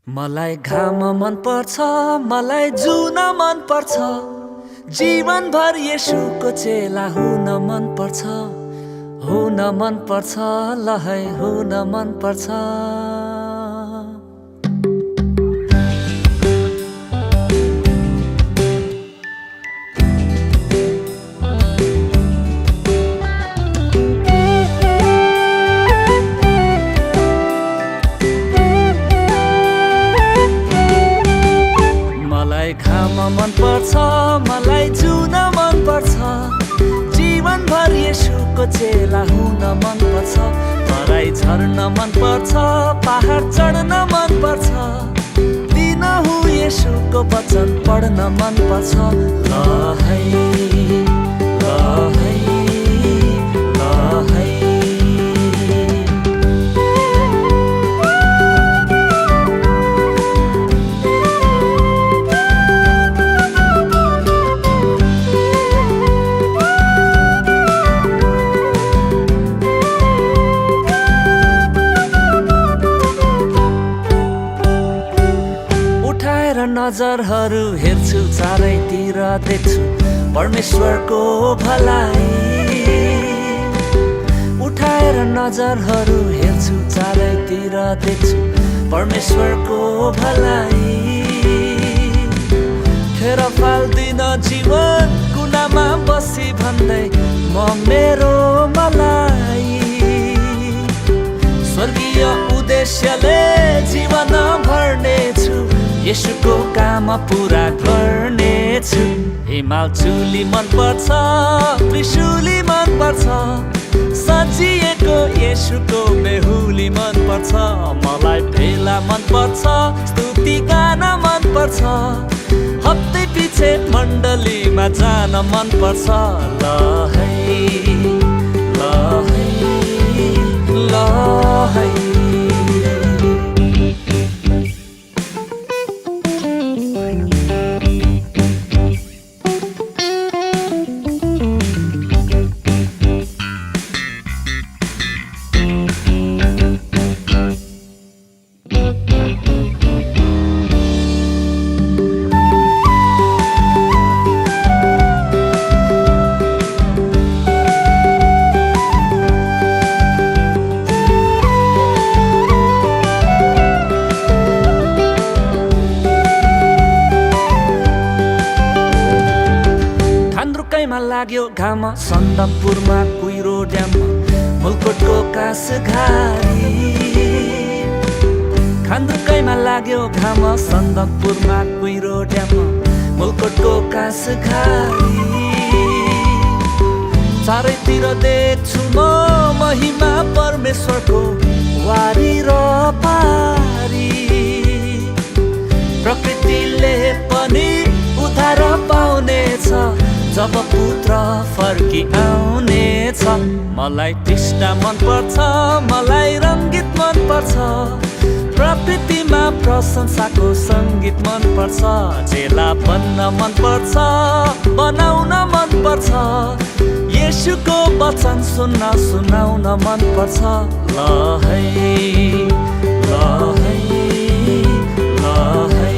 मलाई घाम मन पर्छ, मलाई जुन मन पर्छ, जीवनभर येशूको चेला हुन मन पर्छ, हुन मन पर्छ, ल है हुन मन पर्छ। घाम मन पर्छ, मलाई जुन मन पर्छ, जीवनभर येशूको चेला हुन मन पर्छ, तराई झर्न मन पर्छ, पहाड चढ्न मन पर्छ, दिनहु येशूको वचन पढ्न मन पर्छ, ल है ल है ल है। नजरहरू हेर्छु चारैतिर देख्छु परमेश्वरको भलाई, उठाएर नजरहरू हेर्छु चारैतिर देख्छु परमेश्वरको भलाई। खेर फाल्दिन जीवन कुनामा बसी भन्दै म मेरो मलाई स्वर्गीय उद्देश्यले जीवन भर्नेछु, येशूको काम पुरा गर्नेछु। हिमाल चुली मन पर्छ, त्रिशूली मन पर्छ, सजिएको येशूको बेहुली मन पर्छ, मलाई भेला मन पर्छ, स्तुति गान मन पर्छ, हप्तै पछि मण्डलीमा जान मन पर्छ, ल है ल है ल है। लाग्यो घाम सन्दकपुरमा कुहिरो ड्याममा मुलकोटको कास घारी, खान्द्रुकैमा लाग्यो घाम सन्दकपुरमा कुहिरो ड्याममा मुलकोटको कास घारी। चारैतिर देख्छु म महिमा परमेश्वरको वारी र पारी, प्रकृतिले पनि उद्धार पाउनेछ जब पुत्र फर्की आउनेछ। मलाई टिस्टा मन पर्छ, मलाई रङ्गीत मन पर्छ, प्रकृतिमा प्रशंसाको सङ्गीत मन पर्छ, चेला बन्न मन पर्छ, बनाउन मन पर्छ, येशूको वचन सुनाउन मन पर्छ, ल है ल है ल है।